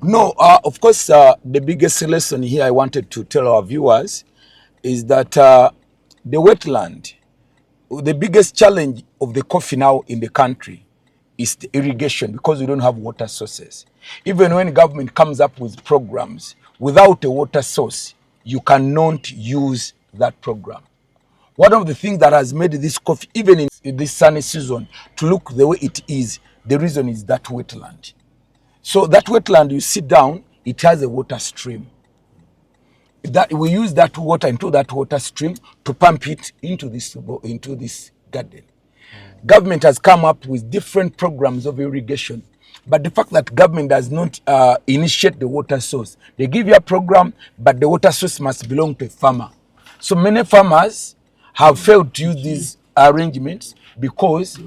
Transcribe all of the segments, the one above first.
No, of course, the biggest lesson here I wanted to tell our viewers is that the wetland, the biggest challenge of the coffee now in the country is the irrigation, because we don't have water sources. Even when government comes up with programs, without a water source, you cannot use that program. One of the things that has made this coffee, even in this sunny season, to look the way it is, the reason is that wetland. So that wetland, you sit down, it has a water stream. That we use that water into that water stream to pump it into this garden. Government has come up with different programs of irrigation, but the fact that government does not initiate the water source, they give you a program, but the water source must belong to a farmer. So many farmers have failed to use these arrangements because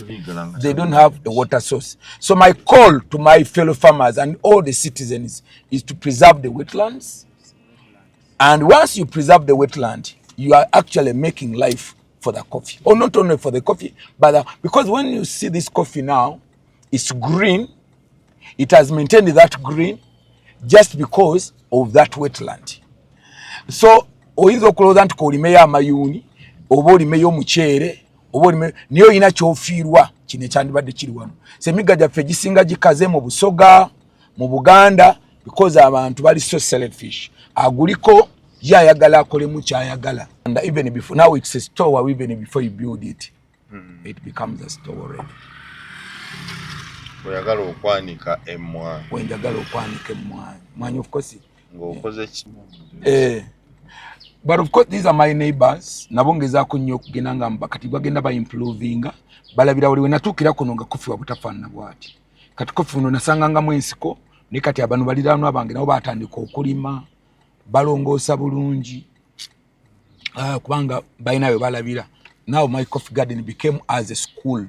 they don't have the water source. So my call to my fellow farmers and all the citizens is to preserve the wetlands. And once you preserve the wetland, you are actually making life for the coffee. Or not only for the coffee, but because when you see this coffee now, it's green. It has maintained that green just because of that wetland. So oyinza okulowooza nti k'olimeyo amayuuni oba olimeyo omuceere oba olime, naye olina kyofiirwa kino ekyandibadde kiri wano. So emigga gyaffe gisinga gikaze mu Busoga, mu Buganda, because abantu bali so selfish. Aguliko ye ayagala akolemu kyayagala. And even before now it's a store. Even before you build it, it becomes a store already. Oyagala okwanika emmwanyi. Wenjagala okwanika emmwanyi mwanyi, of course. Ng'okoze ki? Eh, but of course these are my neighbors. Nabo ngezaako nnyo okugenda nga kati bagenda baimprovinga, balabira wali wenatuukira kuno nga coffee wabutafaanana bwati. Kati coffee buno nasangangamu ensiko, naye kati abano baliraanwa bange nabo batandika okulima, balongoosa bulungi, kubanga balina bwe balabira. Now my coffee garden became as a school.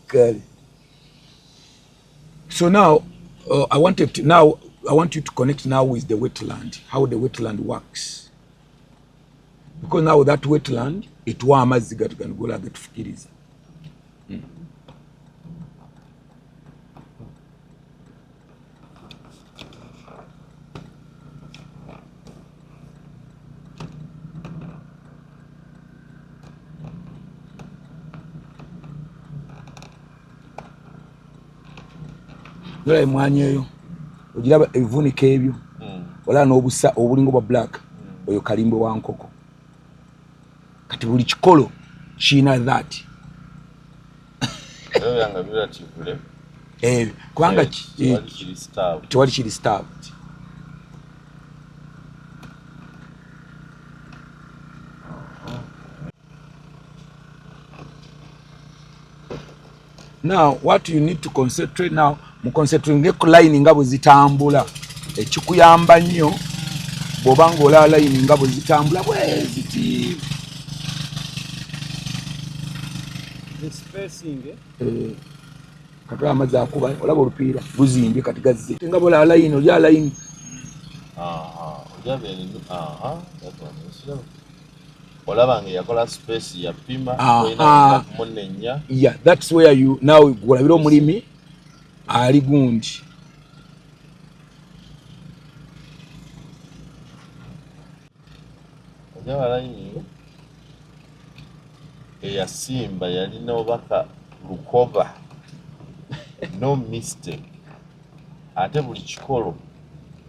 Kale. So now I want you to connect now with the wetland, how the wetland works. Because now that wetland etuwa amazzi gatuganigola agatufukiriza. Nolaba emwanyi eyo, ogiraba ebivunika ebyo, olaba n'obusa obulinga obwa black, oyo kalimbwe wa nkoko. Kati buli kikolo kiina that. Era nga relatively kubanga tewali kiri starved. Tewali kiri starved. Now what you need to concentrate now, muconcentratinge ku line nga bwe zitambula. Ekikuyamba nnyo bw'oba ng'olaba line nga bwe zitambula bwe ziti. The spacing, eh? Eh, kati olaba amazzi akuba, olaba olupiira guzimbye, kati gazze nga bolaba line, olya line. Aha, ojaba eno, aha, that one is olaba nga yakola space yapima olina kumunenya. Yeah, that's where you now gwolabira omulimi ali gundi. Ojaba layini eyasimba yalina obaka lukoba, no mistake. Ate buli kikolo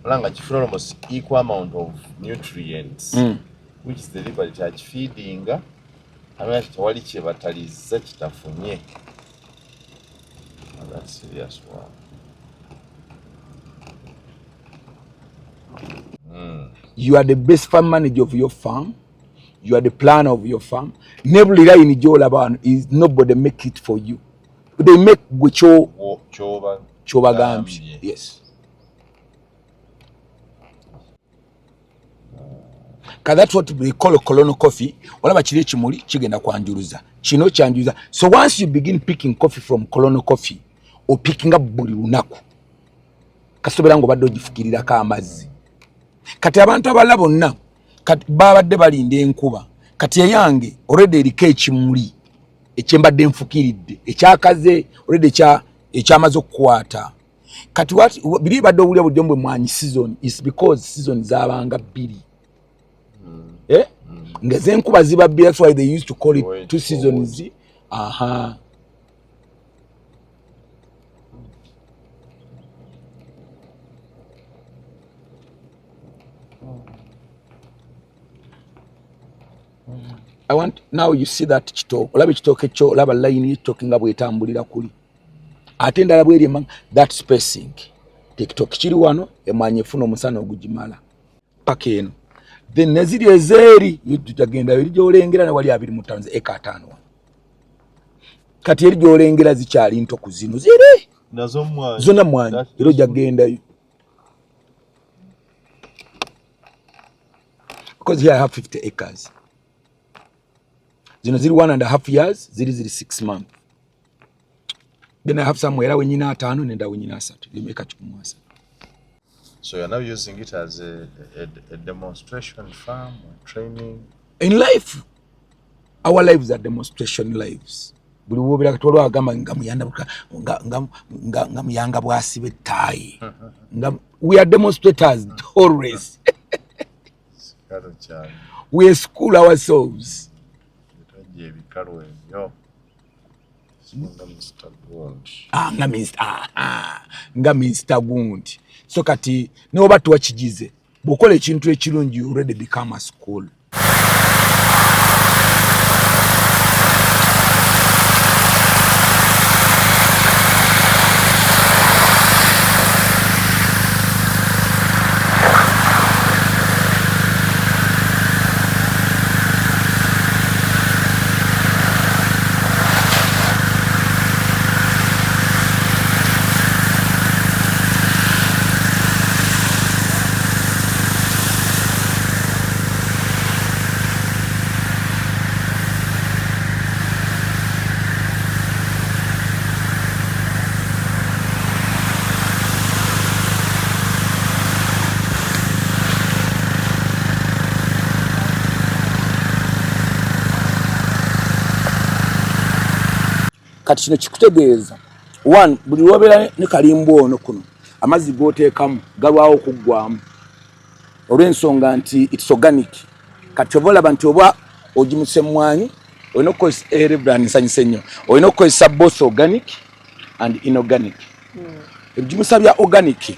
olaba nga kifuna almost equal amount of nutrients, which is deliberate. Akifeedinga amanya tewali kyebatalizza kitafunye. Oh, that's serious work. You are the best farm manager of your farm, you are the planner of your farm. Ne buli line gyolaba wano is nobody make it for you, they make gwe kyo kyoba kyobagambye. gambye. Yes, ka that's what we call colonel coffee. Olaba kiri ekimuli kigenda kwanjuluza, kino kyanjuluza. So once you begin picking coffee from colonel coffee, opickinga buli lunaku. Kasobera ng'obadde ogifukirirako amazzi. Kati abantu abalala bonna kati babadde balinda enkuba. Kati eyange already eriko ekimuli ekyembadde nfukiridde ekyakaze already ekyamaze okukwata. Kati biri badde owulira bulijjo mbwe mwanyi season is because season zabanga bbiri. Eh? Nga ez'enkuba ziba bbiri, that's why they used to call it Wait two for seasons. Aha. I want now you see that kitooke, olaba ekitooke kyo, olaba line y'ekitooke nga bw'etambulira kuli, ate endala bweri emanga, that spacing. Ekitooke kiri wano, emwanyi efuna omusana ogugimala paka eno, then neziri ezeeri tujagenda eri gy'olengera ne wali 25 ze eka 50 wano. Kati eri gy'olengera zikyali nto ku zino ziri Nazo mmwanyi. Zonna mwanyi era ojja kugendayo because here I have 50 acres. Zino ziri 1.5 years, ziri 6 months. Then I have somewhere era wenyina 50 nenda wenyina 3, limeka 130. So you're now using it as a demonstration farm or training? In life, our lives are demonstration lives. Buli wobeera kati waliwo agamba nga muyanda nga muyanga bw'asiba ettaayi. Nga we are demonstrators always. Kikalu kyange. We school ourselves. Twajja ebikalu ebyo. Nga Mr. Gundi. Ah, nga Mr. Ah, nga Mr. Gundi. So kati ne oba tuwakigize, bw'okola ekintu ekirungi, you already become a school. Kati kino kikutegeeza one, buli lwobeera ne kalimbwa ono kuno amazzi g'oteekamu galwawo okuggwamu olw'ensonga nti it's organic. Kati oba olaba nti oba ogimusa emmwanyi olina okukozesa Reverend nsanyuse nnyo, olina okukozesa both organic and inorganic. Ebigimusa bya organic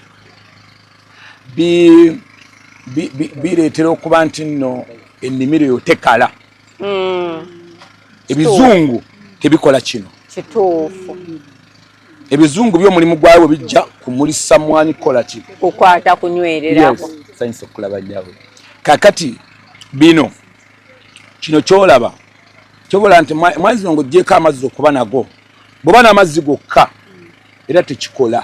bireetera okuba nti nno ennimiro yo tekala. Ebizungu tebikola kino. Kituufu. Ebizungu by'omulimu gwawe bijja kumulisa mwanyi kukola ki? Kukwata kunywererako. Yes, nsanyuse okulaba nnyabo. Kaakati bino kino ky'olaba kyobola nti mwanyi zino ng'oggyeeko amazzi okuba nago, bw'oba n'amazzi gokka era tekikola.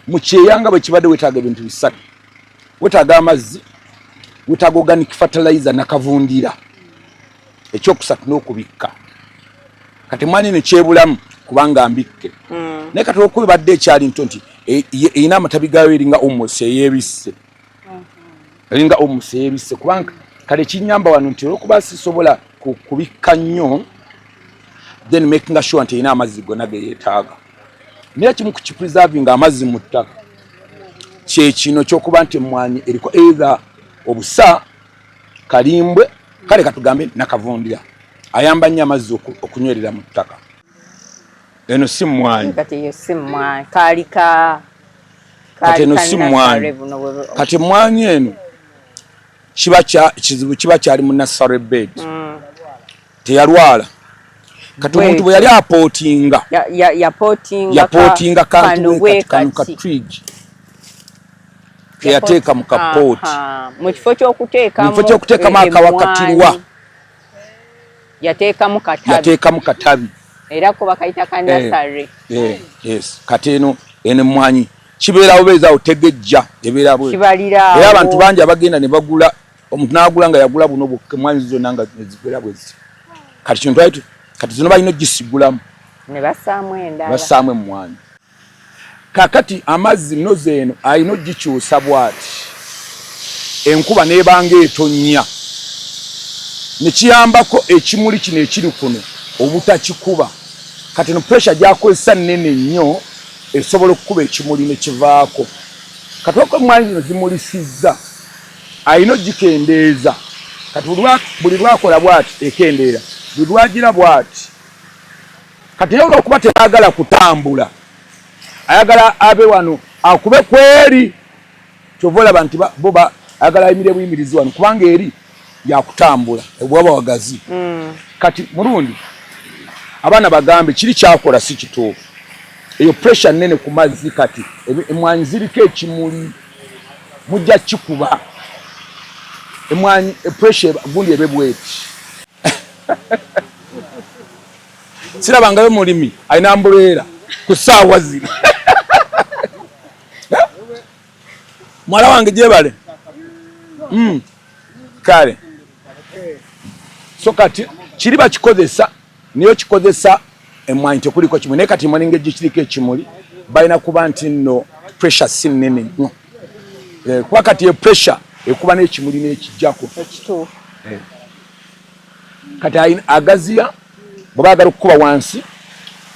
Mu kyeyanga bwe kibadde weetaaga ebintu bisatu. Weetaaga amazzi, weetaaga organic fertilizer nakavundira, ekyokusatu n'okubikka. Kati mwanyi ne kyebulamu kubanga mbikke. Naye kati olw'okuba ebadde ekyali nto nti erina amatabi gaayo eringa almost eyeebisse. Eringa almost eyeebisse kubanga kale ekinnyamba wano nti olw'okuba sisobola kubikka nnyo, then making sure nti erina amazzi gonna ge yeetaaga. Naye ekimu ku kipreserving amazzi mu ttaka kye kino ky'okuba nti emmwanyi eriko either obusa, kalimbwe, kale katugambe nakavundira, ayamba nnyo amazzi okunywerera mu ttaka. Eno si mmwanyi. Kati eyo si mmwanyi. Kaali ka Kati eno si mmwanyi. Kati emmwanyi eno kiba kizibu kiba kyali mu nursery bed. Teyalwala. Kati omuntu bwe yali apootinga, yapootinga yapootinga kantu bwe kati, kano ka twig keyateeka mu kapooti. Mu kifo ky'okuteekamu Mu kifo ky'okuteekamu akawakatirwa. Yateekamu katabi. Yateekamu katabi. Era ko bakayita ka nursery. Yes. Kati eno emmwanyi kibeerawo beezaawo tegejja ebeera bwe. Kibalira Era abantu bangi abagenda ne bagula, omuntu n'agula nga yagula buno bwokka, emmwanyi zonna nga zibeera bwe ziti. Kati kino twali kati zino balina ogisigulamu. Ne bassaamu endala. Bassaamu emmwanyi. Kakati amazzi nozo eno alina ogikyusa bwati, enkuba n'ebanga etonnya nekiyambako ekimuli kino ekiri kuno obutakikuba. Kati no pressure gyakozesa nnene nnyo, esobola okukuba ekimuli nekivaako. Kati oko emmwanyi zino zimulisizza, alina ogikendeeza. Kati buli lwakola bwati ekendeera, buli lwagira bwati. Kati naye olwokuba tebaagala kutambula, ayagala abe wano akube kweri, kyova olaba nti bo ayagala ayimire buyimirizi wano, kubanga eri yakutambula bwaba wagazi. Kati mulundi abaana bagambe kiri kyakola si kituufu, eyo pressure nnene ku mazzi. Kati emwanyi ziriko ekimuli, mujja kikuba emwanyi pressure gundi ebe bweti. Sirabangayo mulimi alina umbrella ku ssaawa zino. Mwala wange gyebale. Kale so kati kiri bakikozesa, niyo kikozesa emwanyi tekuliko kimuli, naye kati emwanyi ngejjo kiriko ekimuli balina kuba nti nno pressure si nnene nnyo, kuba kati e pressure ekuba n'ekimuli n'ekijjako. Kati agaziya bw'aba ayagala okukuba wansi,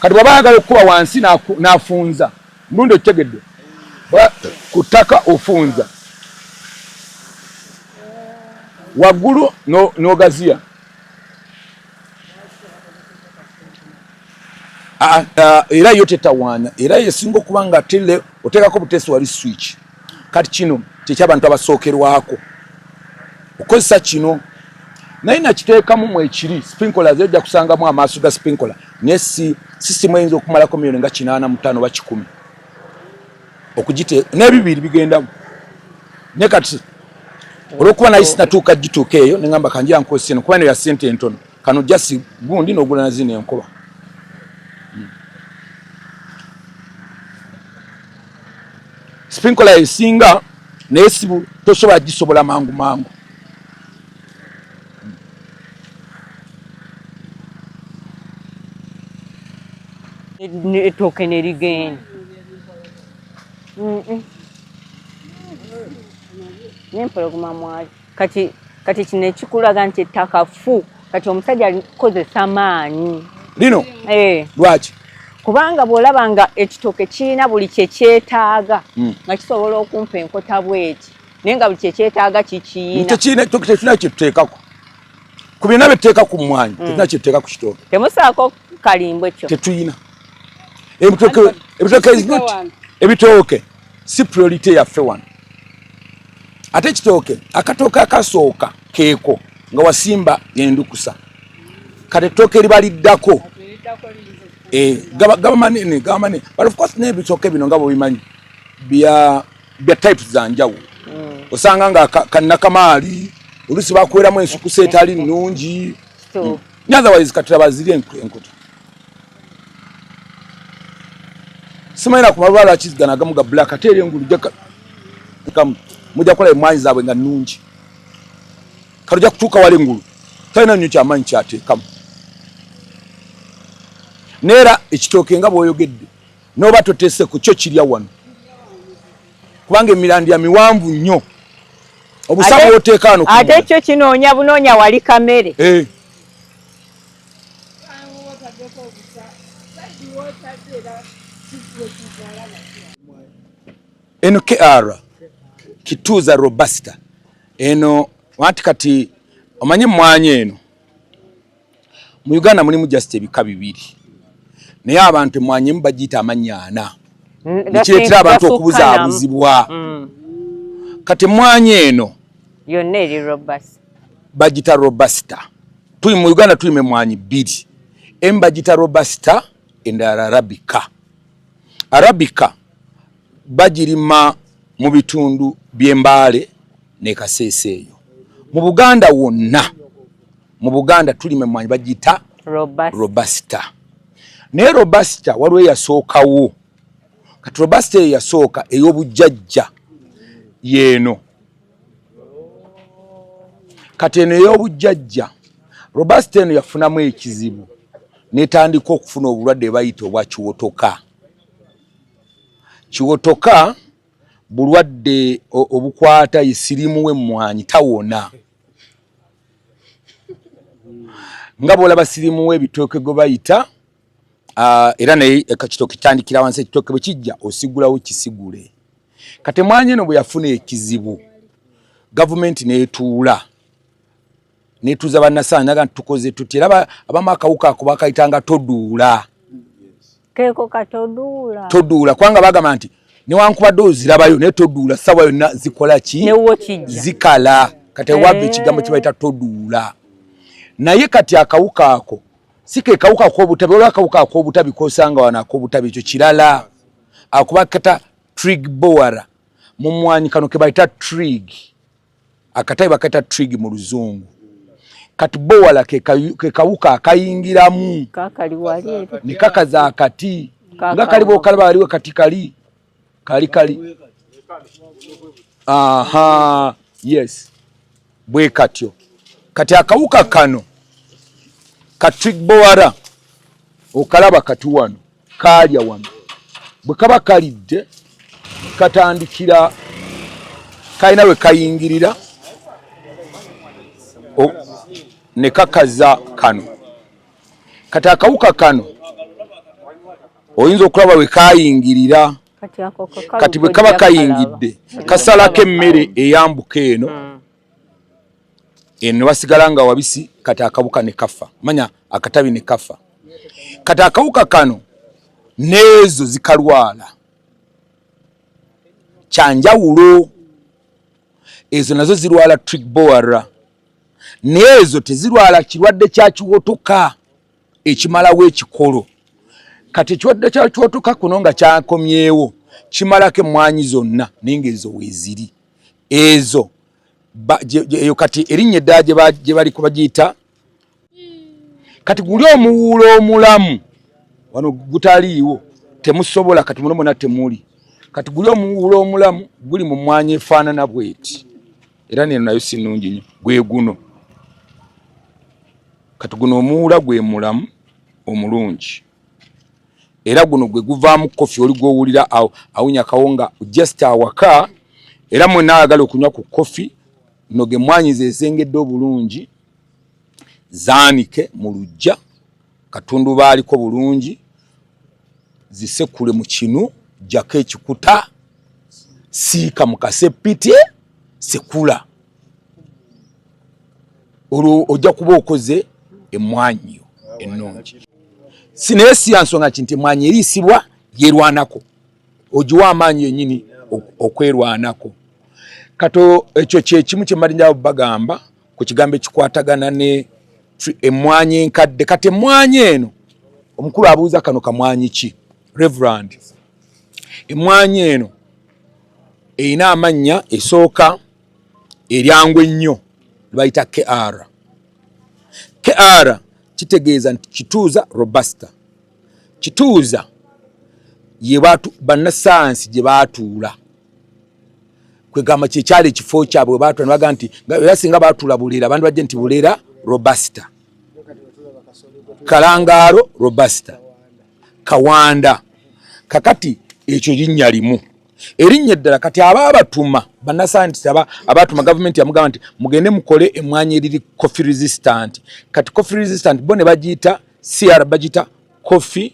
kati bw'aba ayagala okukuba wansi n'afunza mulundi, okitegedde, ku ttaka ofunza waggulu n'ogaziya. Era yo tetawaanya, era yesinga okuba nga tele oteekako buteesi wali switch. Kati kino kyekyabantu abasookerwako okozesa kino, naye nakiteekamu mwekiri sprinklers, ojja kusangamu amaaso ga sprinkler, naye si system eyinza okumalako miliyoni nga 85 oba 100 okugite n'ebibiri bigendamu. Naye kati olwokuba naye sinatuuka gituuka eyo, neŋamba kanjira nkozesa eno, kuba eno ya sente entono. Kano just gundi n'ogula na zino enkuba. Sprinkler esinga, naye sibu tosobola gisobola mangu mangu. Ettooke ne ligenda n'empologoma mwali. Kati kino ekikulaga nti ettaka ffu. Kati omusajja alikozesa maanyi. Lino? Eh. Lwaki? Kubanga bw'olaba nga ekitooke kirina buli kye kyetaaga, nga kisobola okumpa enkota bweti, naye nga buli kye kyetaaga kikiyina. Tekirina ekitooke, tetulina kyetuteekako ku byonna byetuteeka ku mmwanyi. Tetulina kyetuteeka ku kitooke. Temusaako kalimbwe kyo? Tetuyina ebitooke. Ebitooke is not, ebitooke si priority yaffe wano. Ate ekitooke, akatooke akasooka keeko nga wasimba endukusa. Kati ettooke eriba liddako gaba manene, gaba manene. But of course n'ebitooke bino nga bwebimanyi bya types za njawulo. Osanga nga kannakamaali oluusi bakweramu ensukusa etali nnungi. Otherwise kati baziri enkuta simanyi ku malwala kizigana agamu ga black, ate eri engulu mujja kukola emwanyi zaabwe nga nnungi. Kati ojja kutuuka wala engulu talina nnyo kyamaanyi kyateekamu. Neera ekitooke nga bw'oyogedde, n'oba toteese ku kyo kirya wano, kubanga emirandira miwanvu nnyo, obusa bw'oteeka wano. Ate kyo kinoonya bunoonya wali kamere. Eh. Eno KR Kituuza Robusta eno anti kati omanye emmwanyi eno mu Uganda mulimu just ebika bibiri, naye abantu emmwanyi emu bagiyita amannya ana, nekireetera abantu okubuzaabuzibwa. Kati emmwanyi eno yonna eri robust. Bagita robusta. Tuli mu Uganda tulima emmwanyi bbiri, emu bagita robusta, endala arabica. Arabica bagirima mu bitundu by'Embaale ne Kaseese eyo. Mu Buganda wonna, mu Buganda tulima emmwanyi bagiyita robusta, naye robusta waliwo eyasookawo. Kati robusta eyo yasooka ey'obujjajja yeeno. Kati eno ey'obujjajja robusta eno yafunamu ekizibu, netandika okufuna obulwadde bayita obwa kiwotoka. Kiwotoka bulwadde obukwata ye siriimu w'emmwanyi, tawona. Nga bw'olaba siriimu w'ebitooke gwe bayita, era naye ekitooke kitandikira wansi, ekitooke bwe kijja osigulawo kisigule. Kati emmwanyi eno bwe yafuna ekizibu, gavumenti n'etuula netuuza bannasayansi naga nti tukoze tuti, era abamu akawuka ako bakayitanga toduula. Keeko katoduula. Toduula kubanga bagamba nti newankubadde ozirabayo naye toduula, ssaawa yonna zikola ki? Newo kijja. Zikala. Kati wava ekigambo kye bayita toduula. Naye kati akawuka ako si ke kawuka ak'obutabi, olwa akawuka ak'obutabi kosanga wano ak'obutabi, ekyo kirala, akuba kata twig borer. Mu mmwanyi kano ke bayita twig, akatabi bakayita twig mu Luzungu. Kati borer ke kawuka akayingiramu Kakali wali eri. ne kakaza akati nga Kakali. kali bwokalaba waliwo kati kali kali kali, aha, yes, bwe katyo. Kati akawuka kano ka twig borer okalaba kati wano kalya wano, bwe kaba kalidde katandikira kalina we kayingirira ne kakaza kano. Kati akawuka kano oyinza okulaba we kayingirira. Kati ako kakalu. Kati bwe kaba kojja kayingidde kalaba. kasalako emmere eyambuka eno eno ne wasigala nga wabisi. Kati akawuka ne kafa, manya akatabi ne kafa. Kati akawuka kano n'ezo zikalwala kyanjawulo, ezo nazo zirwala twig borer, n'ezo tezirwala kirwadde kya kiwotoka ekimalawo ekikolo. Kati ekirwadde kya kiwotoka kuno nga kyakomyewo kimalako emmwanyi zonna, naye ngaezo weeziri ezo eyo. Kati erinnya eddala gye baliko bagiyita kati guli omuwuula omulamu wano gutaliiwo, temusobola. Kati muno mwena temuli. Kati guli omuwuula omulamu guli mu mmwanyi efaanana bweti, era neno nayo si nnungi nnyo, gwe guno. Kati guno omuwuula gwe mulamu omulungi, era guno gwe guvaamu kofi oli gwowulira awunya kawonga just awaka. Era mwenna ayagala okunywa ku kofi, noga emmwanyi ze ezengedde obulungi, zaanike mu luggya katundubaaliko bulungi, zisekule mu kinu, jjako ekikuta, siika mu kasepiti, sekula, olwo ojja kuba okoze emmwanyi yo ennungi. Si naye si ya nsonga ki nti emmwanyi eriisibwa yerwanako, ogiwa amaanyi yennyini okwerwanako. Kato ekyo kyekimu kye mbalinjawo bagamba ku kigambo ekikwatagana ne emmwanyi enkadde. Kati emmwanyi eno, omukulu abuuza kano kamwanyi ki? Reverend, emmwanyi eno erina amannya. Esooka eryangu ennyo bayita KR. KR kitegeeza nti Kituuza Robusta. Kituuza ye bannasayansi gye baatuula, kwegamba kyekyali ekifo kyabwe baatuula, ne bagamba nti era singa baatuula Bulera, abantu bajje nti Bulera Robusta, Kalangaaro Robusta, Kawanda. Kakati ekyo linnya limu, erinnya eddala. Kati abaabatuma bannasayansi abaatuma gavumenti yamugamba nti mugende mukole emmwanyi eriri coffee resistant. Kati coffee resistant bo ne bagiyita CR, bagiyita coffee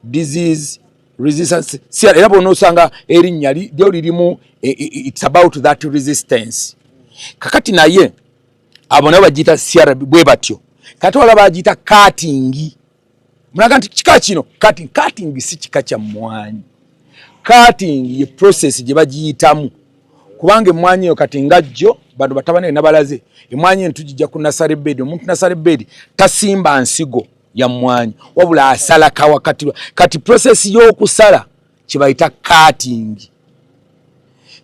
disease resistance CR. Era bwona osanga erinnya lyo lirimu it's about that resistance. Kakati naye abo nabo bagiyita CR bwe batyo. Kati wala bagiyita cutting, mulaga nti kika kino cutting. Cutting si kika kya mmwanyi, cutting ye process gye bagiyitamu, kubanga emmwanyi eyo kati ngajjo bano batabani nabalaze emmwanyi eno tugijja ku nursery bed. Omuntu nursery bed tasimba nsigo ya mmwanyi, wabula asala kawakati. Kati process y'okusala kyebayita cutting.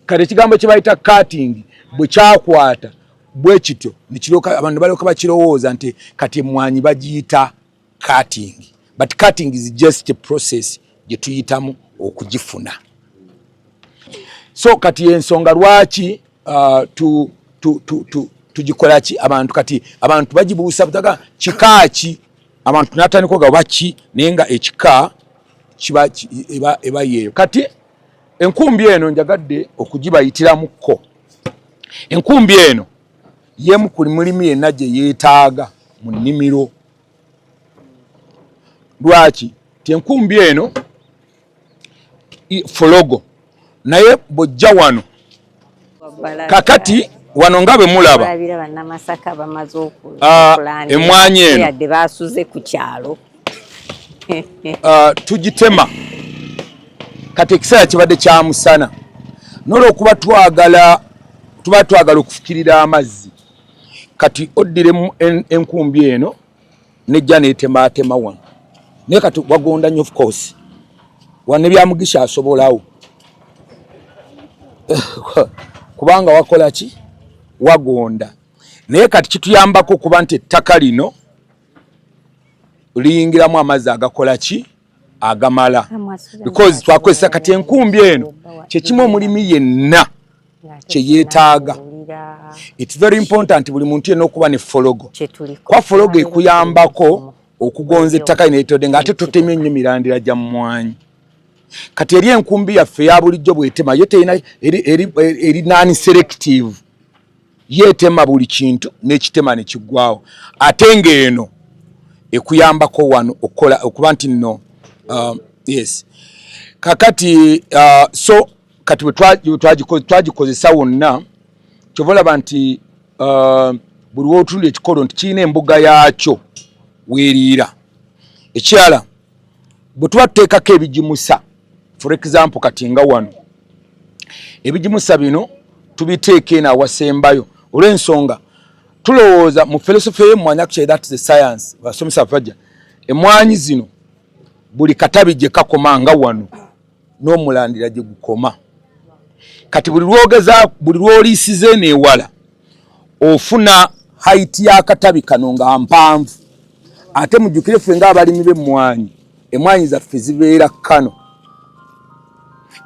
Kati ekigambo kyebayita cutting bwe kyakwata bwe kityo nekiryoka abantu balyoka bakirowooza nti kati emmwanyi bagiyita cutting, but cutting is just a process gye tuyitamu okugifuna. So kati ensonga lwaki tugikola ki abantu, kati abantu bagibuusa butaga kika ki, abantu natandika oga oba ki, naye nga ekika kiba eba yeeyo. Kati Enkumbi eno njagadde okugibayitiramuko. Enkumbi eno yemu ku mulimi yenna gye yeetaaga mu nnimiro. Lwaki? Ti enkumbi eno fologo, naye bw'ojja wano kakati wano nga bwe mulaba emwanyi eno yadde basuze ku kyalo, tugitema kati ekiseera kibadde kya musana, nolwokuba twagala tuba twagala okufukirira amazzi, kati oddire enkumbi eno nejja netematema wano, naye kati wagonda nnyo. Of course wano ebyamugisha asobolawo kubanga wakola ki, wagonda, naye kati kituyambako okuba nti ettaka lino liyingiramu amazzi agakola ki, agamala, because twakozesa kati enkumbi eno kyekimu omulimi yenna kyeyeetaaga. It's very important buli muntu yenna okuba ne fologo, kwa fologo ekuyambako okugonza ettaka lino eritodde ng'ate totemye nnyo mirandira gya mmwanyi. Kati eri enkumbi yaffe eya bulijjo bwetema yo terina eri non selective, yeetema buli kintu n'ekitema ne kiggwawo, ate ng'eno ekuyambako wano okukola okuba nti nno yes. Kakati so kati bwe twagikozesa wonna, kyova olaba nti buli wotunda ekikolo nti kirina embuga yaakyo weeriira. Ekirala, bwe tuba tuteekako ebigimusa, for example kati nga wano ebigimusa bino tubiteeka eno awasembayo olw'ensonga tulowooza mu philosophy y'emmwanyi, actually that's the science basomesa bajja, emmwanyi zino buli katabi gye kakoma nga wano n'omulandira gye gukoma. Kati buli lwogeza, buli lwoliisiza eno ewala, ofuna height y'akatabi kano nga mpanvu. Ate mujjukire ffe ng'abalimi b'emmwanyi, emmwanyi zaffe zibeera kano.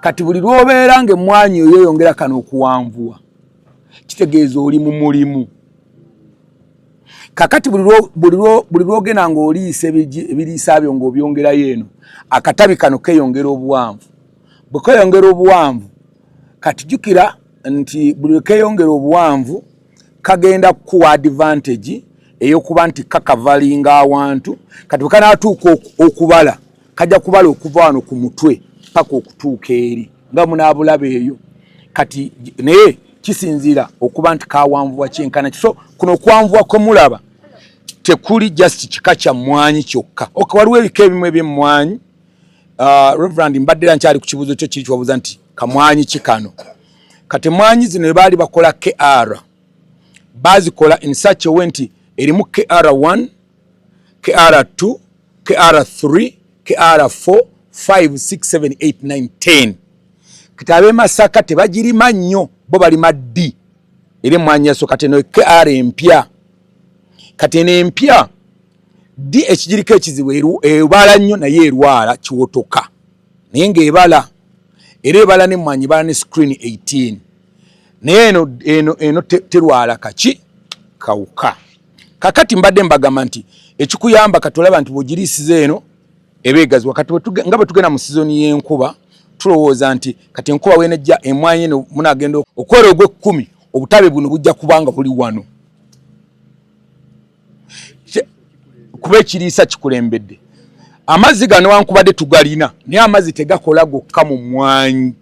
Kati buli lw'obeera ng'emmwanyi oyo eyongera kano okuwanvuwa, kitegeeza oli mu mulimu. Kakati buli lwogenda ng'oliisa ebiriisa byo ng'obyongerayo eno, akatabi kano keeyongera obuwanvu. Bwe keeyongera obuwanvu, kati jjukira nti buli lwe keeyongera obuwanvu kagenda kukuwa advantage ey'okuba nti kakavalinga awantu. Kati bwe kanaatuuka okubala, kajja kubala okuva wano ku mutwe paka okutuuka eri nga munaabulaba eyo. Kati naye kisinziira okuba nti kawanvuwa kyenkana. So kuno okuwanvuwa kwe mulaba tekuli just kika kya mmwanyi kyokka. Okay, waliwo ebika ebimu ebyemmwanyi. Reverend, mbadde era nkyali ku kibuuzo kyo kiri kiwabuuza nti kamwanyi ki kano. Kati emmwanyi zino bwe baali bakola KR, bazikola in such a way nti erimu KR1, KR2, KR3, KR4, 5, 6, 7, 8, 9, 10. Kati ab'e Masaka tebagirima nnyo, bo balima D era emmwanyi yaso. Kati eno KR empya, kati eno empya D ekigiriko ekizibu ebala nnyo naye erwala kiwotoka, naye ng'ebala era ebala n'emmwanyi ebala ne screen 18, naye eno terwala kaki kawuka. Kakati mbadde mbagamba nti ekikuyamba, kati olaba nti bw'ogiriisiza eno eba egaziwa. Kati nga bwe tugenda mu sizoni y'enkuba, tulowooza nti kati enkuba wenejja, emwanyi eno munagenda okwera ogw'ekkumi, obutabe buno bujja kuba nga buli wano kuba ekiriisa kikulembedde. Amazzi gano wankubadde tugalina, naye amazzi tegakola gokka mu mmwanyi.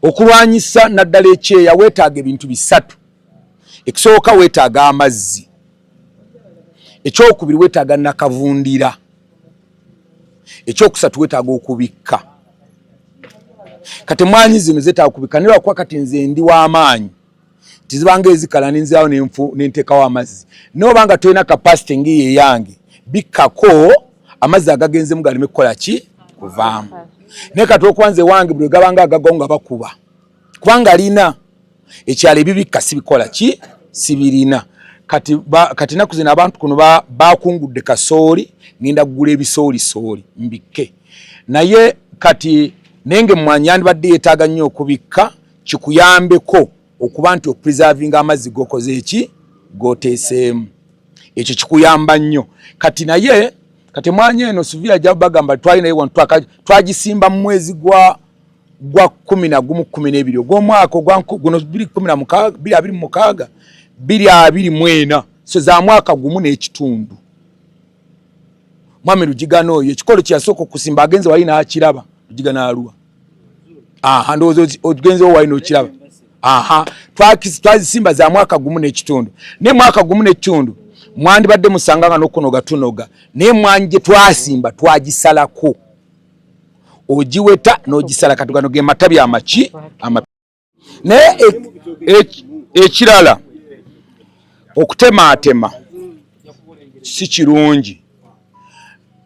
Okulwanyisa naddala ekyeya weetaaga ebintu bisatu. Ekisooka, weetaaga amazzi. Ekyokubiri, weetaaga nakavundira. Ekyokusatu, weetaaga okubikka. Kati emwanyi zino zeetaaga okubikka, naye lwakuba kati nze ndi w'amaanyi tizibanga ezikala nenzirawo nenteekawo amazzi, naye obanga tolina capacity ngiyo eyange, bikkako amazzi agagenzemu galeme kukola ki, kuvaamu. Naye kati okuba nze wange buli gabanga agagwawo nga bakuba, kubanga alina ekyalo ebibikka sibikola ki, sibirina. Kati naku zino abantu kuno bakungudde kasooli, ngenda kugula ebisoolisooli mbikke. Naye kati naye nga emmwanyi yandibadde yeetaaga nnyo okubikka, kikuyambeko okuba nti opreservinga amazzi gokoze eki goteeseemu, ekyo kikuyamba nnyo. Kati naye kati emwanyi eno Suvia bagamba twali naye wano, twagisimba mu mwezi gwa gwa 11 12 ogw'omwaka ogwa guno 2016 2026 2024, so za mwaka gumu n'ekitundu. Mwami Rugigana oyo ekikolo kyeyasooka okusimba agenze wali n'akiraba. Rugigana aluwa? Aha, ndowooza ogenzewo wali n'okiraba. Aha, twazisimba za mwaka gumu n'ekitundu, naye mwaka gumu n'ekitundu mwandibadde musanga nga n'okunoga tunoga, naye mwanyi gye twasimba twagisalako, ogiweta n'ogisala. Kati gano ge matabi amaki ama. Naye ekirala, okutemaatema si kirungi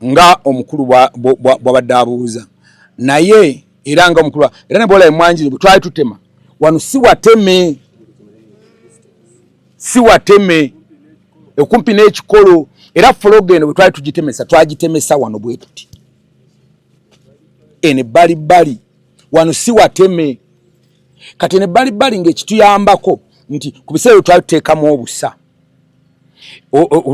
nga omukulu bw'abadde abuuza, naye era nga omukulu era ne bwola emwanji bwe twali tutema wano, si wateme, si wateme okumpi n'ekikolo. Era fologo eno bwe twali tugitemesa, twagitemesa wano bwe tuti, eno ebbalibbali wano si wateme. Kati eno ebbalibbali ng'ekituyambako nti ku biseera bye twali tuteekamu obusa,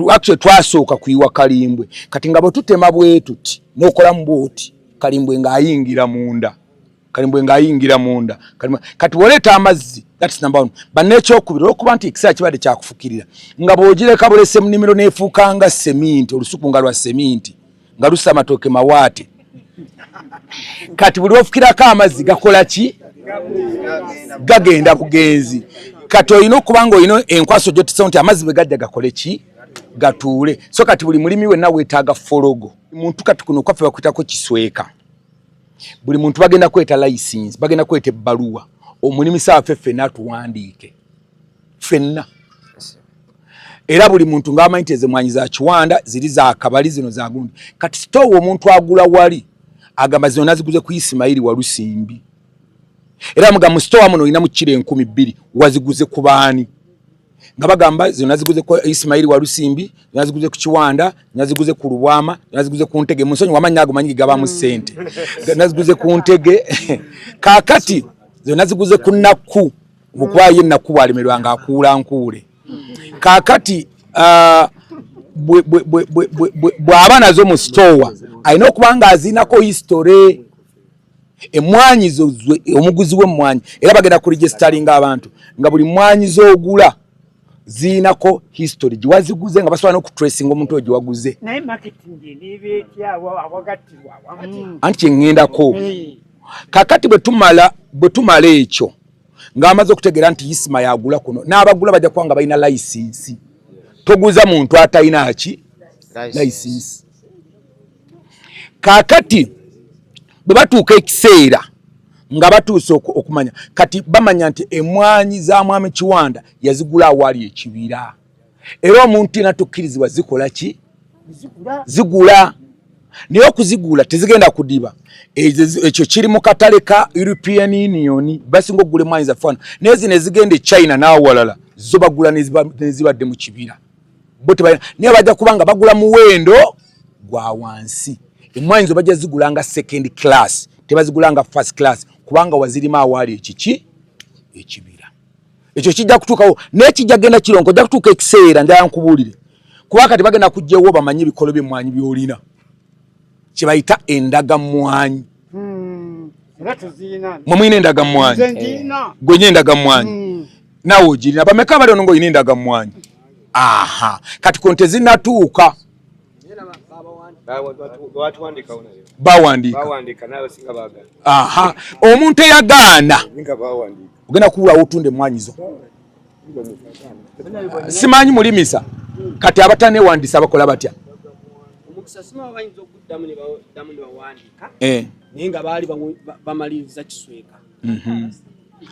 actually twasooka kuyiwa kalimbwe. Kati nga bwe tutema bwe tuti n'okolamu bwoti, kalimbwe ng'ayingira munda, kalimbwe ng'ayingira munda. Kati bw'oleeta amazzi, that's number one. Banneekyokubiri, olwokuba nti ekiseera kibadde kyakufukirira, nga bw'ogireka bulese mu nnimiro n'efuuka nga seminti, olusuku nga lwa seminti, nga lusa amatooke mawaate. Kati buli ofukirako amazzi gakola ki? Gagenda bugenzi. Kati olina okuba nga olina enkwaso gyotisa nti amazzi bwe gajja gakole ki? Gatuule. So kati buli mulimi wenna weetaaga fologo. Muntu kati kuno kwaffe bakuyitako kisweka. Buli muntu bagenda kweta license, bagenda kweta ebbaluwa. Omulimisa waffe ffenna atuwandiike ffenna, era buli muntu ng'amanyi nti ezo mwanyi za Kiwanda, ziri za Kabali, zino za gundi. Kati sitoowa omuntu agula wali agamba zino naziguze ku Isimayiri Walusimbi, era mugamba mu sitoowa muno olinamu kiro 2000, waziguze ku baani? Nga bagamba zino naziguze ku Isimayiri Walusimbi, zino naziguze ku Kiwanda, naziguze ku Lubwama, naziguze ku Ntege. Munsonyi wamanyi ago manyi gabamu ssente. Naziguze ku Ntege, kaakati zino naziguze ku Nakku, okuba ye Nakku bwalemerwa nga akuula nkuule. Kaakati bw'aba nazo mu sitoowa alina okuba nga aziinako history emwanyi zo. Omuguzi w'emmwanyi era bagenda kuregisteringa abantu nga buli mwanyi z'ogula ziinako history giwaziguze, nga basobola n'okutracinga omuntu oyo gyewaguze. Naye marketing eneeba etya awagattirwa awamu? Anti kyeŋŋendako kakati, bwe tumala ekyo ng'amaze okutegeera nti Isima yagula kuno, n'abagula bajja kuba nga balina license. Toguza muntu atalina ki? License. Kaakati bwe batuuka ekiseera nga batuuse okumanya, kati bamanya nti emwanyi za mwami Kiwanda yazigula awaali ekibira, era omuntu yena tukkirizibwa zikola ki? Zigula. Naye okuzigula tezigenda kudiba. Ekyo kiri mu katale ka European Union, basinga okugula emwanyi zaffe wano, naye zino ezigenda e China n'awalala zo bagula nezibadde mu kibira. Bo tebalina, naye bajja kuba nga bagula muwendo gwa wansi. Emwanyi zo bajja zigula nga second class, tebazigula nga first class, kubanga wazirima awaali ekiki? Ekibira. Ekyo kijja kutuukawo, naye kijja genda kironko. Ojja kutuuka ekiseera, njala nkubuulire, kuba kati bagenda kujjawo bamanye ebikolo by'emmwanyi by'olina, kye bayita endagamwanyi. Era tuzirina. Mwe mulina endagamwanyi? Nze ndina. Gwe nye endagamwanyi? Naawe ogirina? Bameka abali ono ng'olina endagamwanyi? Aha, kati kuno tezinatuuka. Batuwandikawo nayo. Bawandiika. Bawandiika, naye abasinga baagala. Aha, omuntu eyagaana nga bawandiika ogenda kuwulawo otunda emmwanyi zo. Simanyi mulimisa kati abatanewandisa bakola batya? Omukisa sima bayinza okuddamu ne baddamu ne bawandiika, Eh, naye nga baali bamaliriza kisweka.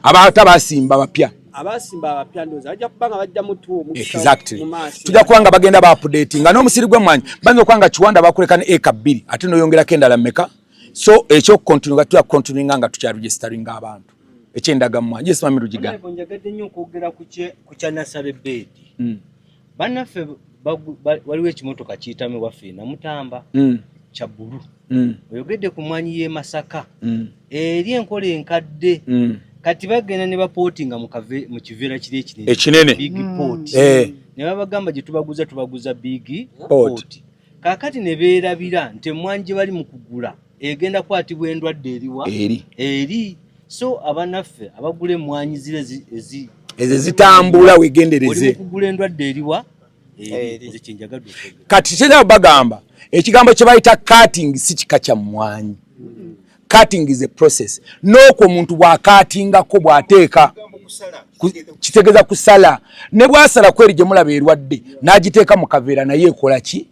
Abata basimba bapya. Abasimba abapya ndowooza bajja kuba nga bajja mutuwa omukisa Exactly. mu maaso. Tujja kuba nga bagenda ba updating nga n'omusiri gw'emmwanyi bayinza okuba nga Kiwanda bakuleka ne eka 2, ate n'oyongerako endala mmeka. So ekyokucontinue nga tuya continuinga nga tukyaregisteringa abantu ekyendagamwanyi. Yes, mami Rugiga. Honorable, njagadde nnyo okwogera ku kya nasale beedi. Bannaffe waliwo ekimotoka kiyitamu ewaffe Namutamba kya bbulu. Oyogedde ku mwanyi y'e Masaka, eri enkola enkadde. Kati bagenda ne bapootinga mu kiveera kiri ekinene. Ekinene. Big pot. Ne babagamba gye tubaguza, tubaguza big Pot. pot. Kaakati ne beerabira nti emmwanyi gye bali mu kugula Egenda kwatibwa endwadde eriwa eri eri. So abanaffe abagula emmwanyi zire ezi ezo zitambula, wegendereze. Oli mukugula endwadde eriwa eri. Nze kyenjagadde okwogera. Kati kyenda bagamba ekigambo kye bayita cutting si kika kya mmwanyi. Cutting is a process. N'okwo omuntu bw'akatingako bw'ateeka kitegeeza kusala, ne bw'asala kweri gye mulaba erwadde n'agiteeka mu kaveera, naye ekola ki?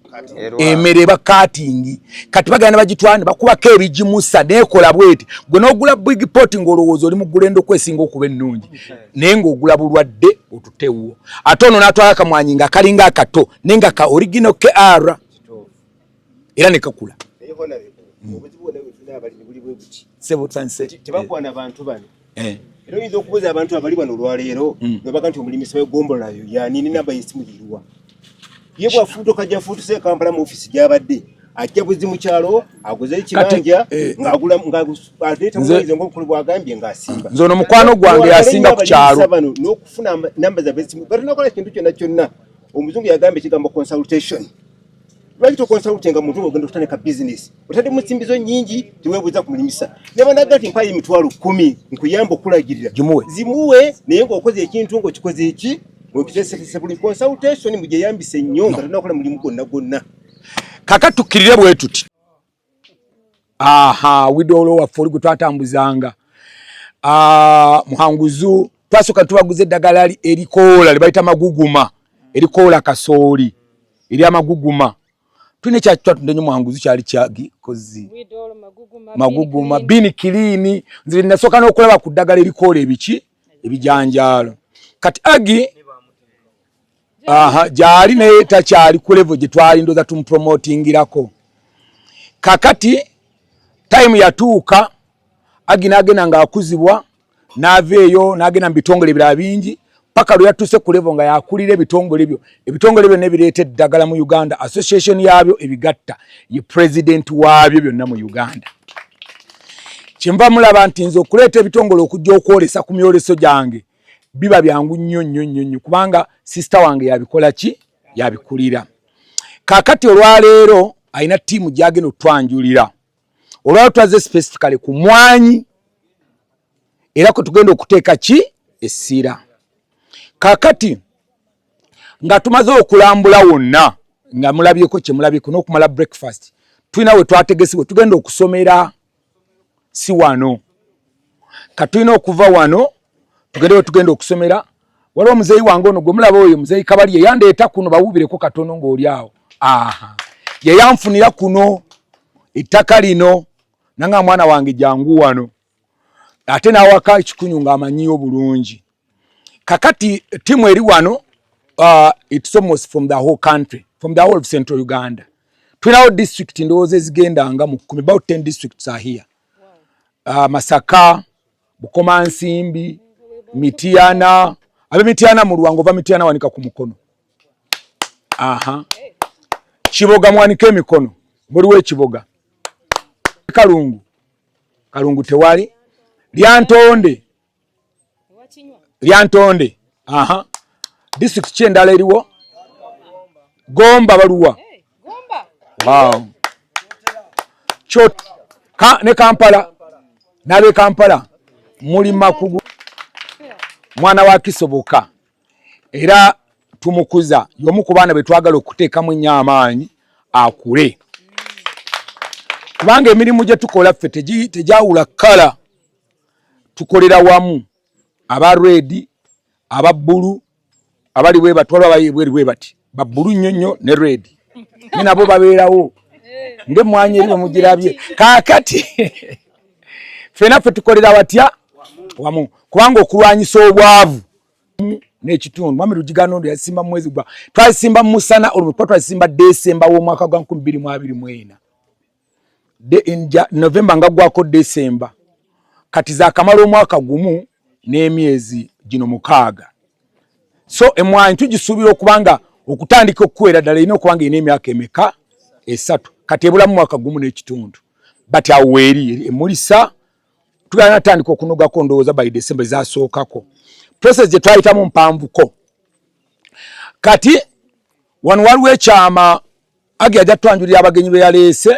Emere eba cutting. Kati bagenda ne bagitwala ne bakubako ebigimusa neekola bweti, gwe n'ogula big pot ng'olowooza oli mugula endokwa esinga okuba ennungi, naye ng'ogula bulwadde otutewuwo. Ate ono n'atwala akamwanyi nga kalinga akato, naye nga ka original KR era ne kakula. Naye honorable, obuzibu bwonna bwe tulina abalimi buli bwe buti. Sebo tanse. Tebakwana abantu bano. Era oyinza okubuuza abantu abali wano olwaleero nobaga nti omulimisa w'eggombolola yo yani ne namba y'essimu yiruwa. Ye bw'afuutuka gy'afuutuse e Kampala mu ofiisi gy'abadde ajja buzi mu kyalo aguze ekibanja ng'agula ng'aleeta muwayize ng'omukulu bw'agambye ng'asimba. Nze ono mukwano gwange yasinga ku kyalo. Bano n'okufuna namba zaabwe z'essimu batunakola kintu kyonna kyonna. Omuzungu yagamba ekigambo consultation. Lwaki toconsultinga muntu ng'ogenda okutandika bizinesi? Otaddemu nsimbi zo nnyingi, teweebuuza ku mulimisa. Ne banaga nti mpayo 100,000 nkuyamba okulagirira. Gimuwe. Zimuwe, naye ng'okoze ekintu ng'okikoze eki? Ng'okiteeseteese buli consultation mugyeyambise nnyo nga tonnakola mulimu gwonna gwonna. Kaka tukkirire bwe tuti. Aha, widoolo waffe oli gwe twatambuzanga. Muhanguzu twasooka tubaguza eddagala erikoola lye bayita maguguma, erikoola kasooli, eryamaguguma. Tulina ekyaki twatunda nnyo Muhanguzu, kyali kyagi kozi maguguma bini kiliini. Nze nasooka n'okulaba ku ddagala erikoola ebiki ebijanjaalo. Kati agi aha gyali naye takyali ku level gye twali ndowooza tumupromotingirako. Kakati time yatuuka agi n'agenda ng'akuzibwa, n'ava eyo n'agenda mu bitongole ebirala bingi paka lwe yatuuse ku level nga yakulira ebitongole byo. Ebitongole byonna ebireeta eddagala mu Uganda, association yaabyo ebigatta, ye president waabyo byonna mu Uganda. Kyenva mulaba nti nze okuleeta ebitongole okujja okwolesa ku myoleso gyange biba byangu nnyo nnyo nnyo nnyo, kubanga sister wange yabikola ki, yabikulira. Kaakati olwaleero alina ttiimu gy'agenda okutwanjulira. Olwaleero twazze specifically ku mwanyi, era kwe tugenda okuteeka ki essira. Kaakati nga tumaze okulambula wonna, nga mulabyeko kye mulabyeko n'okumala breakfast, tulina we twategese we tugenda okusomera, si wano. Ka tulina okuva wano tugende we tugenda okusomera. Waliwo muzeeyi wange ono gwe mulaba, oyo muzeeyi Kabali ye yandeeta kuno, bawuubireko katono ng'oli awo. Aha, ye yanfunira kuno ettaka lino, nanga mwana wange jangu wano, ate n'awaka ekikunyu ng'amanyiyo bulungi. Kakati ttiimu eri wano, it's almost from the whole country, from the whole of central Uganda. Tulinawo district ndowooza ezigenda nga mu 10, about 10 districts are here. Masaka, Bukomansimbi, Mityana, ab'Emityana mu Lwango, ova Mityana wanika ku mukono. Aha. Kiboga mwanike emikono, muliwo ekiboga. Kalungu, Kalungu tewali. Lyantonde, Lyantonde. Aha. District ki endala eriwo? Gomba baluwa. Wow. Chot ka, ne Kampala n'ab'e Kampala muli makugu. Mwana wa Kisoboka era tumukuza, y'omu ku baana be twagala okuteekamu ennyo amaanyi akule, kubanga emirimu gye tukola ffe tegyawula kkala, tukolera wamu, aba red, aba bbulu, abali bwe bati, waliwo abali bweru bwe bati, ba bbulu nnyo nnyo ne red, ne nabo babeerawo ng'emmwanyi eri bwe mugirabye. Kaakati ffena ffe tukolera watya wamu, kubanga okulwanyisa obwavu n'ekitundu. Mwami Rugiganondo yasimba mu mwezi gwa twasimba mu musana olwo kuba twasimba Desemba w'omwaka gwa 2024, November nga gwako Desemba. Kati zakamala omwaka gumu n'emyezi gino 6. So emwanyi tugisuubira okuba nga okutandika okukwera ddala erina okuba nga erina emyaka emeka? 3. Kati ebulamu mwaka gumu n'ekitundu, but awo weeri emulisa tugenda natandika okunogako ndowooza by December ezasookako. Process gye twayitamu mpanvuko. Kati wano waliwo ekyama agi ajja twanjulira abagenyi be yaleese.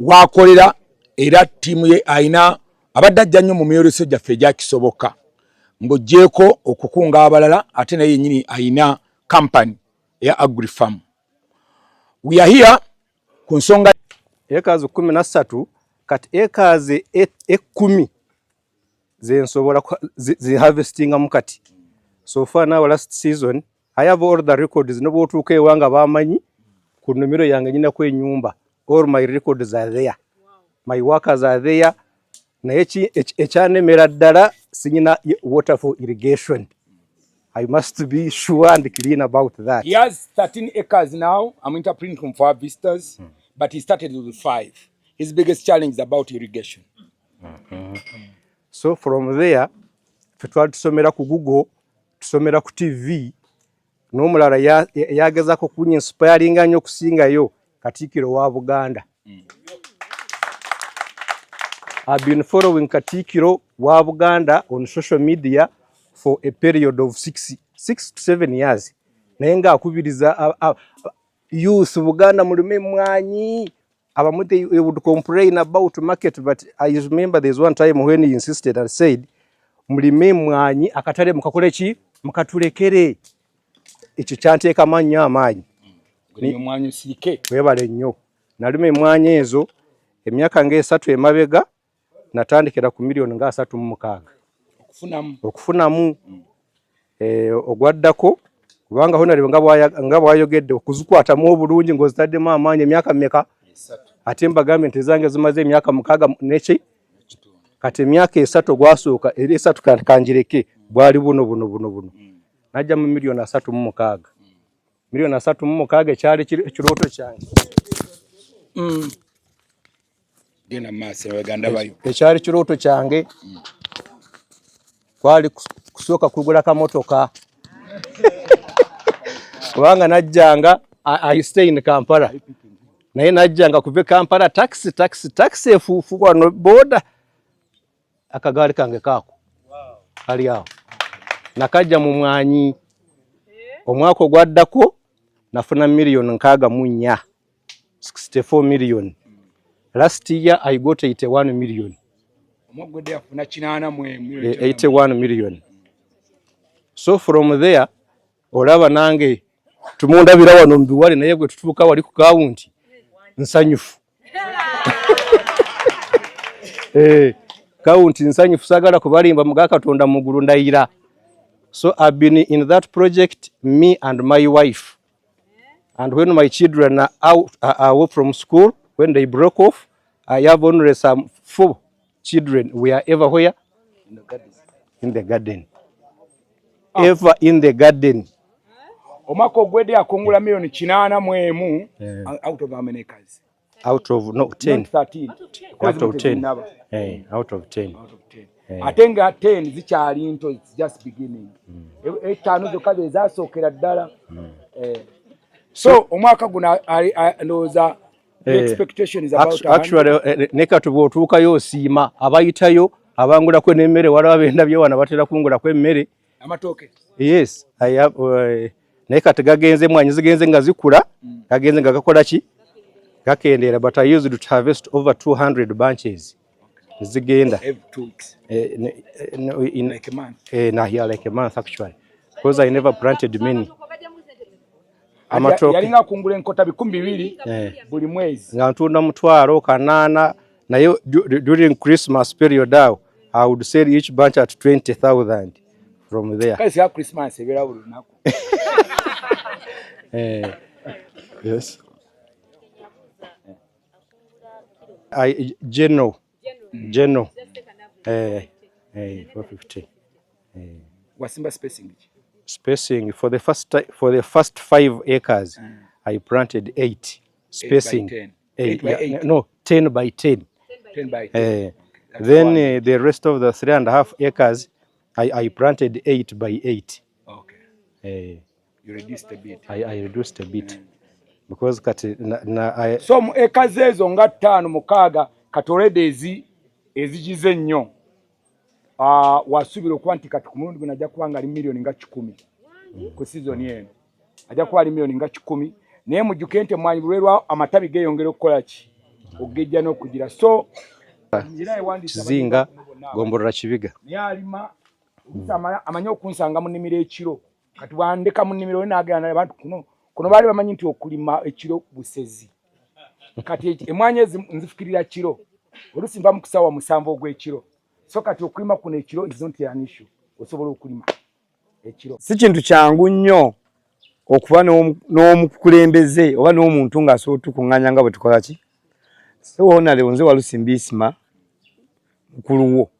Wakolera era ttiimu ye alina abadde ajja nnyo mu myoleso gyaffe egyakisoboka ng'oggyeeko okukunga abalala, ate naye yennyini alina kampani eya Agrifarm. We are here ku nsonga Acres 13. Kati acres 10 zensobola ziharvestingamu kati. So far now, last season, I have all the records. Nobwotuuka ewanga bamanyi ku nnimiro yange nyinaku enyumba. All my records are there, my workers are there. Naye ekyanemera ddala, sinyina water for irrigation. I must be sure and clean about that. He has 13 acres now. I'm interpreting for our visitors, but he started with 5. His biggest challenge is about irrigation. So from there, ffe twali tusomera ku Google, tusomera ku TV. N'omulala yagezaako kunyinspiringa nnyo okusingayo, Katikkiro wa Buganda. I've been following Katikkiro wa Buganda on social media for a period of 6 to 7 years, naye ng'akubiriza youth Buganda mulime emmwanyi. Abamu they would complain about market, but I remember there's one time when he insisted and said, "Mulime emmwanyi, akatale mukakole ki, mukatulekere." Ekyo kyanteekamu nnyo amaanyi. Omwanyi osirike. Webale nnyo. Nalima emmwanyi ezo emyaka ng'esatu emabega. Natandikira ku miliyoni nga 36. Okufunamu. Okufunamu. Ogwaddako, kubanga honare nga bwayogedde okuzikwatamu obulungi ng'ozitaddemu amaanyi emyaka mmeka, ate mbagambye nti ezange zimaze emyaka 6 neki. Kati emyaka 3 ogwasooka, era 3 kanjireke, bwali buno buno buno buno, najja mu miliyoni 36. Miliyoni 36 ekyali ekirooto kyange. Genda mu maaso, baganda bayo. Ekyali kirooto kyange kwali kusooka kugula kamotoka, kubanga najjanga, I stay in Kampala, naye najjanga kuva e Kampala taxi, taxi, taxi, efuufu wano boda. Akagaali kange kaako kali awo, nakajja mu mwanyi. Omwaka ogwaddako nafuna miliyoni 64, 64 million. Last year I got 81 million. Omwaka gwedde yafuna 81. 81 million. So from there olaba nange tumundabira wano mu biwale, naye bwe tutuuka wali ku kawunti nsanyufu. Kawunti nsanyufu, saagala kubalimba, muga Katonda mu ggulu ndayira. So I've been in that project, me and my wife, and when my children are out, are away from school, when they broke off, I have only some four children. We are everywhere in the garden, ever in the garden. Omwaka ogwedde akungula miliyoni 81 out of how many acres? Out of, no, 10. Not 13. Out of 10. Naba. Out of 10. Out of 10. Ate nga 10 zikyali nto, it's just beginning. 5 zokka ze zasookera ddala. So omwaka guno ndowooza the expectation is about Actually, ne kati bw'otuukayo osiima abayitayo abangulako n'emmere. Waliwo abendabye wano batera kungulako emmere. Amatooke. Yes, I have, naye kati gagenze, emwanyi zigenze nga zikula, gagenze nga gakola ki, gakendeera, but I used to harvest over 200 bunches zigenda. Every 2 weeks. No, in, Like a month. Nah, yeah, like a month actually, because I never planted many amatooke. Yalinga akungula enkota 2,000 buli mwezi. Nga ntunda 800,000, naye during Christmas period awo I would sell each bunch at 20,000 from there. Kale singa Christmas ebeera buli lunaku. Yes, I general 450. Wasimba spacing ki? Spacing for the first 5 acres, I planted eight spacing. 8 by 10. Eight, 8 by yeah, 8. No, 10 by 10. 10 by 10. That's Then one. The rest of the 3.5 acres, I planted 8 by 8. You reduced a bit. I reduced a bit because kati na I, So mu eka ezo nga 5, 6 kati already ezigize ennyo. Wasuubira okuba nti kati ku mulundi guno ajja kuba nga ali miliyoni nga 100 ku season eno. Ajja kuba ali miliyoni nga 100, naye mujjuke nti emmwanyi bulwerwa amatabi geeyongera okukola ki, okugejja n'okugira. So Kizinga, Gombolola Kibiga. Naye alima amanyi okunsanga mu nnimiro ekiro, kati bwandeka mu nnimiro naagenda naye abantu kuno kuno baali bamanyi nti okulima ekiro busezi. Kati emmwanyi ezi nzifukirira kiro, oluusi nva mu kusaawa 7 ogw'ekiro. So kati okulima kuno ekiro is not an issue, osobola okulima ekiro. Si kintu kyangu nnyo okuba n'omukulembeze oba n'omuntu ng'asobola otukuŋŋaanya nga bwe tukola ki. So Honorable, nze Walusimbi Isma, mukulu wo,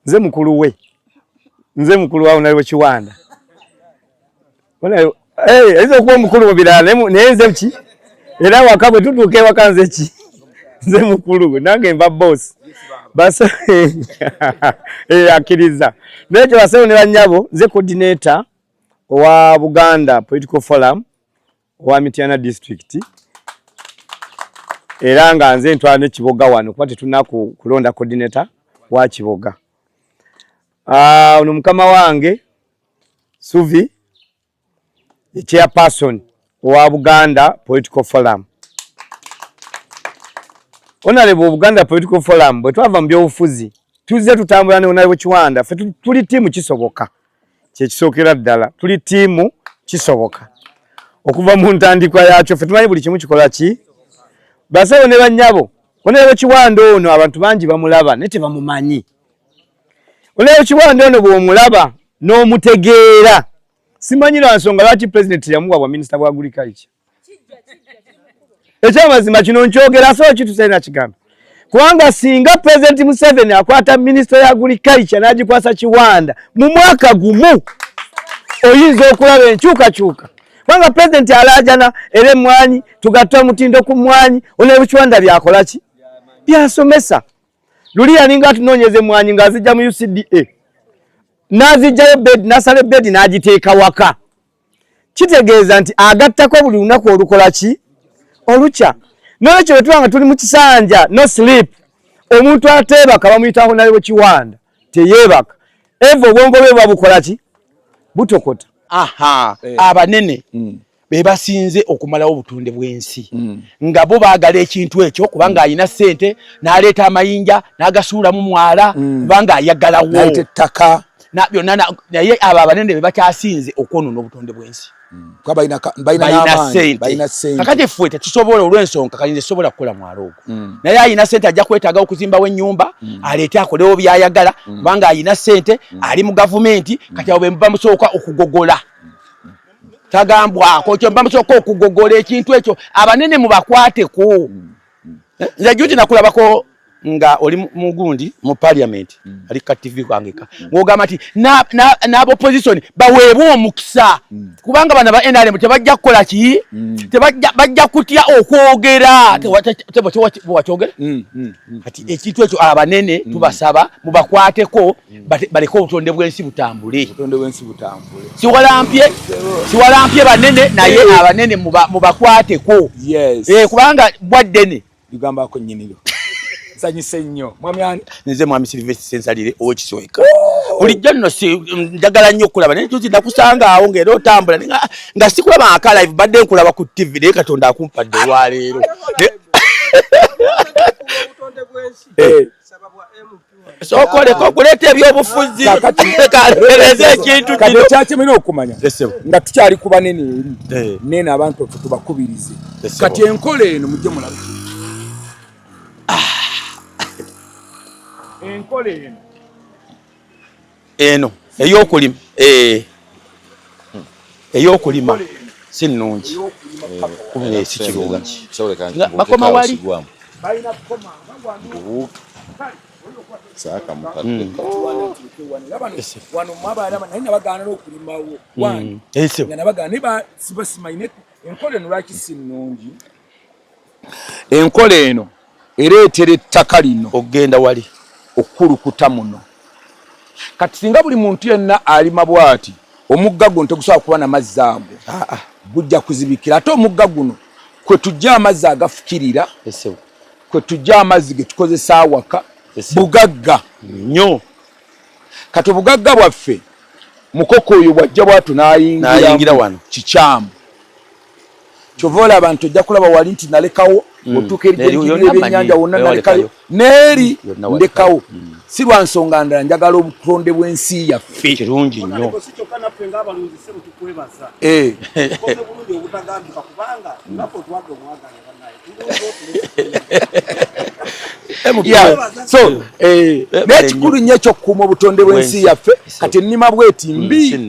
nze mukulu we, nze mukulu wa Honorable Kiwanda. Ayinza okuba omukulu mu birala, naye nze ki, era waka bwe tutuuka ewaka nze ki, nze mukulu, nange mba boss. Akkiriza. Naye ekyo bassebo ne bannyabo, nze coordinator owa Buganda Political Forum owa Mityana District, era nga nze ntwala ne Kiboga wano kuba tetulina kulonda coordinator wa Kiboga. Ono mukama wange Suvi, the chairperson owa Buganda Political Forum. Honorable, Buganda Political Forum bwe twava mu byobufuzi tuzze tutambula ne Honorable Kiwanda. Ffe tuli ttiimu kisoboka, kyekisookera ddala tuli ttiimu kisoboka okuva mu ntandikwa yakyo. Ffe tumanyi buli kimu kikola ki. Bassebo ne bannyabo, Honorable Kiwanda ono abantu bangi bamulaba naye tebamumanyi. Honorable Kiwanda ono bw'omulaba n'omutegeera, simanyi lwa nsonga lwaki pulezidenti yamuwa bwa minisita bwa agriculture. Ekyamazima kino nkyogera, asobola kitusayo nakigamba, kubanga singa Pulezidenti Museveni akwata minisita ya agriculture n'agikwasa Kiwanda mu mwaka gumu, oyinza okulaba enkyukakyuka, kubanga pulezidenti alaajana era emmwanyi tugatte omutindo ku mmwanyi. Honorable Kiwanda byakola ki, byasomesa. Luli yalinga atunoonyeza emmwanyi ng'azijja mu UCDA, n'azijjayo bed, n'asala ebedi n'agiteeka waka. Kitegeeza nti agattako buli lunaku olukola ki, olukya. Nolwekyo bwe tuba nga tuli mu kisanja no sleep, omuntu ateebaka bamuyita Honorable Kiwanda, teyeebaka eva, obwongo bwe buba bukola ki, butokota. Aha, abanene be basinze okumalawo obutonde bw'ensi, nga bo baagala ekintu ekyo kubanga alina ssente, n'aleeta amayinja n'agasuula mu mwala kubanga ayagalawo Nayita ettaka. Byonna naye abo abanene be bakyasinze okwonoona obutonde bw'ensi. Kuba balina Balina n'amaanyi, ssente. Balina ssente. Kakati ffe tetusobola olw'ensonga kayinza sobola kukola mwala ogwo, naye alina ssente ajja kwetaaga okuzimbawo ennyumba, aleete akolewo by'ayagala kubanga alina ssente, ali mu gavumenti. Kati abo be bamusooka okugogola, tagambwako kyo, bamusooka okugogola ekintu ekyo. Abanene mubakwateko. Nze juzi nakulabako nga oli mugundi mu parliament, ali ka TV kange ka ng'ogamba nti n'abopposition baweebwe omukisa, kubanga bano ba NRM tebajja kukola ki, tebajja, bajja kutya okwogera. Wakyogera kati ekintu ekyo, abanene tubasaba mubakwateko, baleke obutonde bw'ensi butambule. Obutonde bw'ensi butambule. Siwalampye, siwalampye banene, naye abanene mubakwateko. Kubanga bwaddene. Ligambako nnyiniyo. Nsanyuse nnyo. Mwami ani? Nze Mwami Silvestre Sensalire ow'Ekisweka. Bulijjo nno si njagala nnyo okulaba, naye tuzi nakusanga awo ng'era otambula, naye nga sikulaba aka live, badde nkulaba ku TV, naye Katonda akumpadde olwaleero. Sooka oleke okuleeta ebyobufuzi, kaleereza ekintu Kati kino. Ekyakimina okumanya Yes, sir. nga tukyali ku banene eri nene, abantu ffe tubakubirize. Yes, sir. Kati enkola eno mujje mulabe enkola eno. Eno ey'okulima, ey'okulima si nnungi. Si kirungi. Nga bakoma wali. Balina kukoma nga wano. Saaka mukadde. Wano mwabalaba, naye nabagaana n'okulimawo wange, nga nabagaana, naye sibasimanyi. Enkola eno lwaki si nnungi? Enkola eno ereetera ettaka lino okugenda wali, okukulukuta muno. Kati singa buli muntu yenna alima bw'ati, omugga guno tegusobola kuba namazzi ago, gujja kuzibikira. Ate omugga guno kwe tujja amazzi agafukirira, kwe tujja amazzi ge tukozesa awaka. Bugagga nnyo. Kati obugagga bwaffe, mukoko oyo bwajja bwatu n'ayingira n'ayingira wano. Kikyamu. Kyova olaba nti ojja kulaba wali nti nalekawo mm. otuuka eri ebyennyanja wonna nalekayo neeri ndekawo mm. Si lwa nsonga ndala, njagala obutonde bw'ensi yaffe. Kirungi nnyo. Eh. So eh, eh, naye kikulu nnyo ekyokukuuma obutonde bw'ensi yaffe. Kati ennima bweti mm, mbi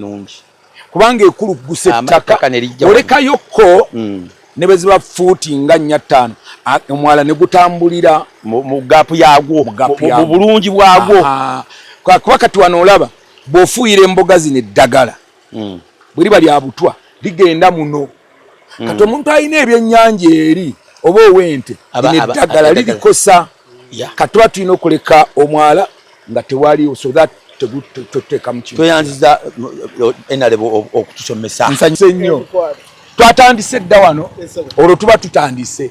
kubanga ekuluggusa ettaka, olekayokko mm. ne bwe ziba fuuti nga nnya ttaano, omwala ne gutambulira mu gaapu yaagwo, mu bulungi bwagwo. Kuba kati wano olaba bw'ofuuyira emboga zino eddagala mm. bwe liba lya butwa ligenda muno mm. Kati omuntu alina ebyennyanja eri oba ow'ente, lino eddagala lirikosa. Kati tuba tulina okuleka omwala nga tewaliwo so that tetuteekamu kintu. Tweyanziza NRM okutusomesa. Nsanyuse nnyo. Twatandise dda wano, olwo tuba tutandise.